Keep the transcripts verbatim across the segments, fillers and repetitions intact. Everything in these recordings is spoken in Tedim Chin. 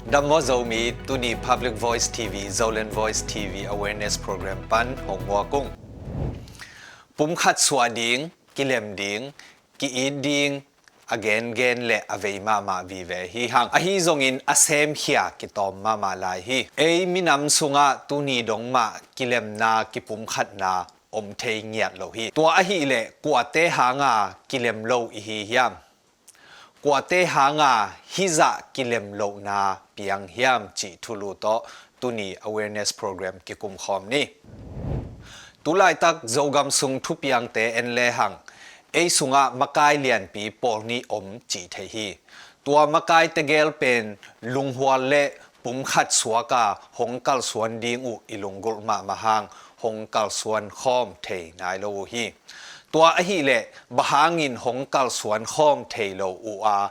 Dam maw Zomi, tuni Public Voice T V, Zoland Voice T V Awareness Program pan hong muak ung. Pumkhat suah ding, kilem ding, ki-it ding a gengen le a vei mahmah vive hi hang. Ahi zongin a semkhia kitawm mahmah lai hi. Ei minam sungah tuni dong mah kilemna, kipumkhatna om thei ngiat lo hi. Tua ahih leh kuate hanga kilem lo i hi hiam? Kuate hanga hizah kilem lohna piang hiam cih thulu tawh tuni awareness program kikumkhawm ni. Tulaitak Zogam sung thupiangte en lehang, ei sungah makai lianpi pawl nih om cih thei hi. Tua makai tegel pen lunghual le pumkhat suaka hong kalsuan ding uh i lunggulh mahmah hang hong kalsuan khawm thei nai lo uh hi. Tua ahih leh bang hangin hong kalsuan khawm thei lo uh a,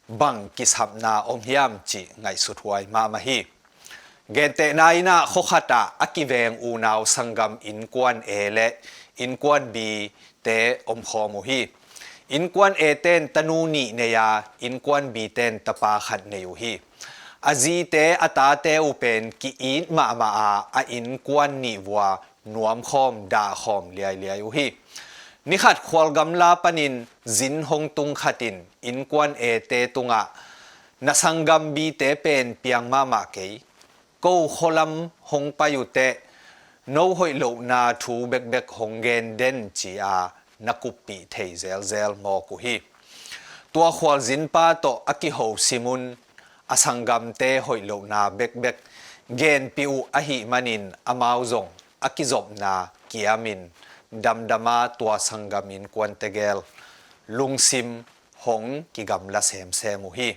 bang kisapna om hiam cih ngaihsut huai mahmah hi. Gentehna in ah, khua khat ah a kiveng unau sanggam innkuan A le innkuan B te omkhawm uh hi. Innkuan A ten tanu nih nei a, innkuan B ten tapa khat nei uh hi. A zite a tate uh pen ki-it mahmah a, a innkuan nih vua nuamkhawm dahkhawm liailiai uh hi. Nikhat khual gamla panin zin hong tung khat in innkuan A te tungah, "Na sanggam B te pen piang mahmah kei. Ko khualam hong pai uh teh no hoih lohna thu bekbek hong gen den," ci-a na kuppih thei zelzel mawk uh hi. Tua khualzinpa tawh a kiho simun a sanggamte hoih lohna bekbek genpih uh ahih manin amau zong a kizopna kiamin damdama tua sanggam innkuan tegel lungsim hong kigamla semsem uh hi.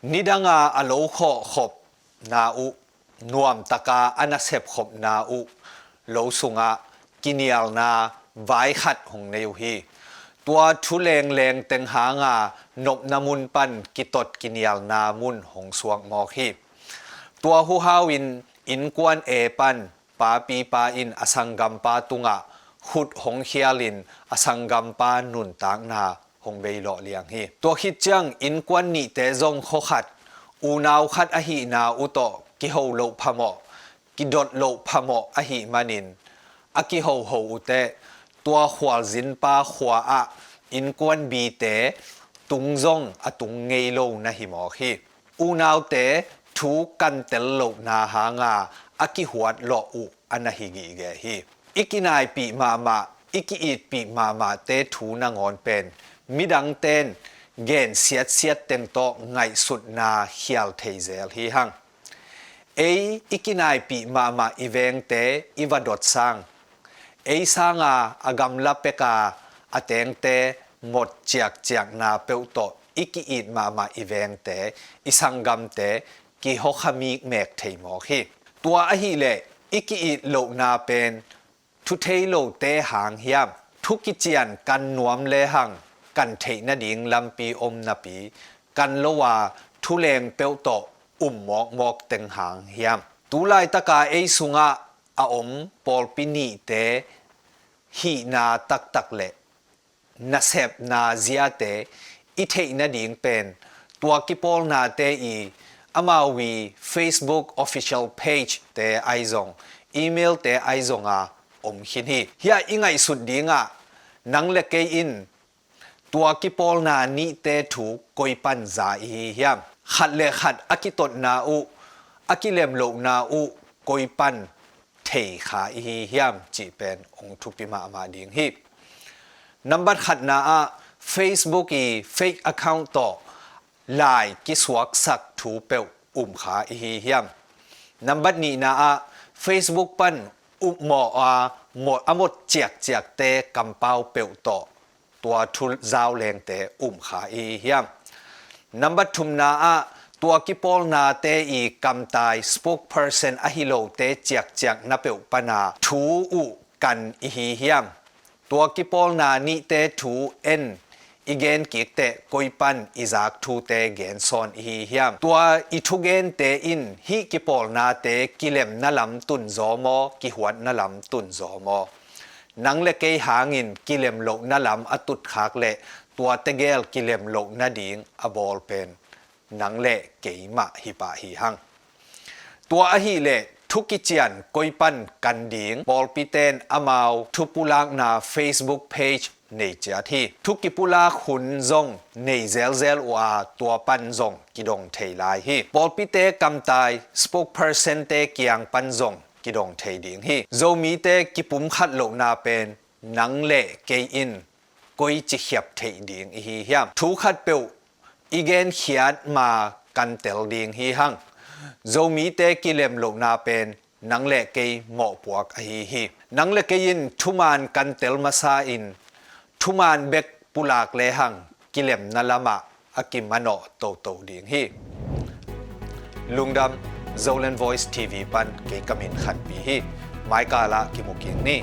Nidanga a lo khawhkhopna uh, nuamtaka a nasep khopna uh lo sungah kinialna vai khat hong nei uh hi. Tua thu lengleng teng hanga nopna mun pan kitot kinialna mun hong suak mawk hi. Tua huhau in innkuan A pan papipa in a sanggampa tungah khut hong khialin a sanggampa nuntakna hong bei lawh liang hi. Tua khit ciang innkuan nihte zong khua khat, unau khat ahihna uh tawh kiho loh phamawh, kidot loh phamawh ahih manin a kihoho uh teh tua khualzinpa khua ah innkuan B te tung zong a tung ngei lo na hi mawk hi. Unaute thu kantel lohna hanga a kihuat lawh uh a na hi gige hi. I kinaipih mahmah, i ki-itpih mahmahte thu nangawn pen midangten gen siatsiat teng tawh ngaihsutna khial thei zel hi hang. Ei i kinaipih mahmah i vengte i va dot sang, ei sanga a gamla peka a tengte mot ciakciakna peuh tawh i ki-it mahmah i vengte, i sanggamte kihawkha mikmek thei mawk hi. Tua ahih leh i ki-it lohna pen thu thei lote hang hiam? Thu kician kan nuam lehang kan theih nading lampi om napi kan lo a, thu leng peuh tawh um mawkmawk teng hang hiam? Tulaitaka ei sungah a om pawlpi nihte hihna taktak le nasepna ziate i theih nading pen tua kipawlnate i, amau i Facebook official page te ahi zong, email te ahi zonga om khin hi. Hiah i ngaihsut dingah nang le kei in tua kipawlna nihte thu koi pan za i hi hiam? Khat le khat a kitotna uh, a kilemlohna uh koi pan thei kha i hi hiam cih pen hong thupi mahmah ding hi. Nambat khatna ah Facebook i fake account tawh lai kisuaksak thu peuh um kha i hi hiam? Nambat nihna ah Facebook pan upmawh a mot, a mot ciakciakte kampau peuh tawh tua thu zaulengte um kha i hi hiam? Nambat thumna ah tua kipawlnate i kamtai spokesperson ahi lote ciakciakna peuh pana thu uh kan i hi hiam? Tua kipawlna nihte thu en i gen kik teh koi pan i zak thute gensawn i hi hiam? Tua i thugente in hih kipawlnate kilemna lam tunzaw maw, kihuatna lam tunzaw maw? Nang le kei hangin kilemlohna lam a tutkhak le tua tegel kilemloh nading a bawl pen nang le keimah hi pah hi hang. Tua ahih leh thu kician koi pan kan ding, pawlpi ten amau thu pulakna Facebook page nei ciat hi. Thu kipulak hun zong nei zelzel uh a, tua pan zong kidong thei lai hi. Pawlpite kamtai spokesperson te kiang pan zong kidong thei ding hi. Zomite kipumkhat lohna pen nang le kei in koi ci khiap theih ding i hi hiam? Thu khat peuh i genkhiat ma kan tel ding hi hang. Zomite kilem lohna pen nang le kei mawhpuak ahi hi. Nang le kei in thuman kan tel masa in thuman bek pulak lehang kilemna lamah a kimanawh toto ding hi. Lungdam. Zoland Voice T V pan kei ka min Khanpi hi. Maikal ah kimu kik ni.